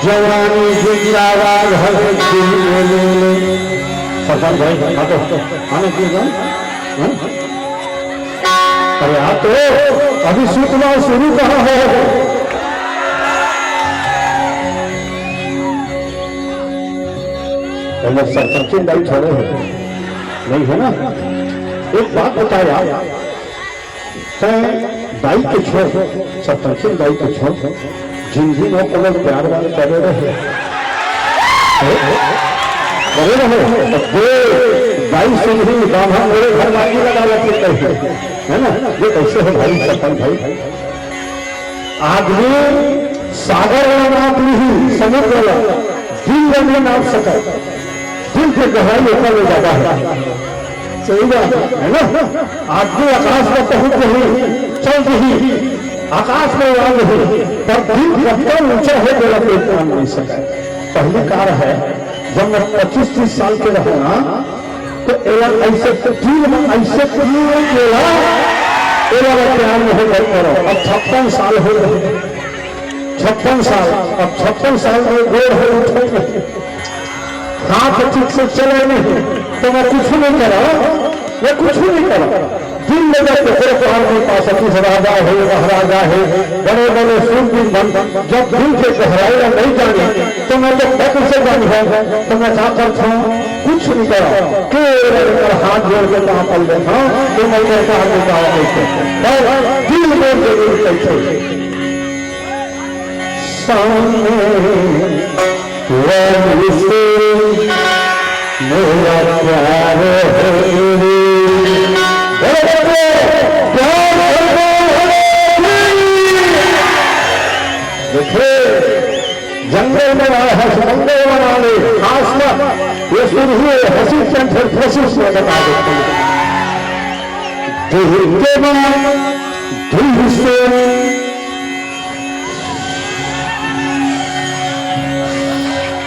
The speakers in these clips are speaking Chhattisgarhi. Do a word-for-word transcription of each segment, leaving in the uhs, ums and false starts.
जवानी जिंदाबाद है, दिल में ले ले। सरपंच भाई, हाँ तो, आने की ना? हाँ? अरे, आप तो अभी सूचना शुरू कहाँ है? पहले सरपंच की लाइट हो रही है, नहीं है ना? एक बात बताया, तैं दाई के छोड़, सरपंच दाई के छोड़, जिंदगी में कोनो प्यार वाले करे रहे? करे रहे? तो दे, दाई सिंह ही बाम्हन मेरे घर मांगी लगा लेते हैं, है ना? ये कैसे है भाई, सरपंच भाई? आदमी सागर ला नाप लिही, समुद्र ला, दिल ला नइ नाप सकय। दिल के गहराई ओकर ले जादा हे। सही बात हे, है ना? आदमी आकाश में पहुंच जाही, चल जाही, आकाश में उड़ा जाही, पर दिल कतका ऊंचा हे, तेला कोई जान नइ सकय। पहली कार हे, जब मैं पच्चीस तीस साल के रहूं ना, तो एला ऐसे दिल में ऐसे दिल में एला, एला ला प्यार मोहब्बत करो। अब छप्पन साल हो गए, छप्पन साल, अब छप्पन साल में गोड़ है उठे नहीं, हाथ ठीक से चले नहीं, तो मैं कुछ नहीं करा, मैं कुछ नहीं करा। दिल में जब तोहरे प्यार नहीं पा सकी, राजा हो, महाराजा हो, बड़े बड़े सूरबीर बन, जब दिल के गहराई में नहीं जाने, तो मैं तो पत्र से जानी है, तो मैं क्या करता हूँ? कुछ नहीं करा, केवल कर हाथ जोड़ के कहा पल बैठा, तो मैं कहता हूँ, बताओ कैसे? पर दिल में जरूर कैसे? सामने वाली से मेरा प्यार है। बड़े बड़े प्यार करने वाले। देखिए, जंगल में आए हैं, जंगल में आए, खास बात, ये सुरही हंसी चंद है, कोशिश में बता देते हैं। दिल के बाद दिल से,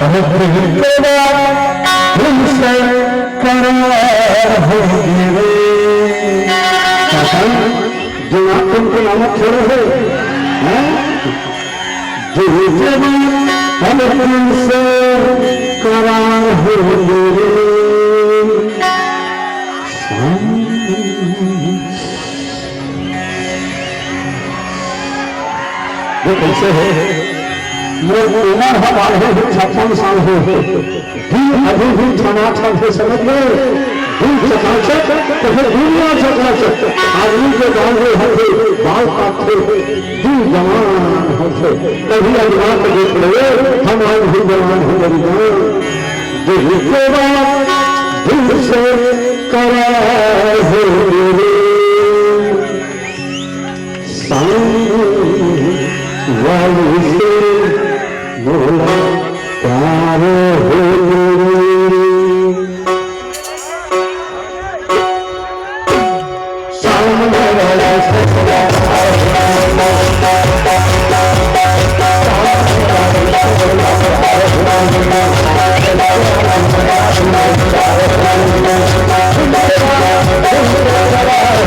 अब दिल के बाद दिल से करार हो गए। चाचा, दिमाग तुमको नामक थोड़े हो, हैं? तुझे हम तुमसे करार हो मेरे। ये कैसे है? मोर उम्र हमारे छप्पन साल हो। दिल अभी भी ठनाठन हे, समझ गए? दिल चकाचक, तो फिर दुनिया चकाचक। आदमी के गाँव में हर कोई बाल काटते, दिल जवान होते। कभी अजमा के देख लो, हम आज भी जवान हैं मेरी जान। दिल के बात दिल से करार हो मेरे। सामने वाली से बोला प्यार हो मेरे। सामने वाली से बोला प्यार हो मेरे।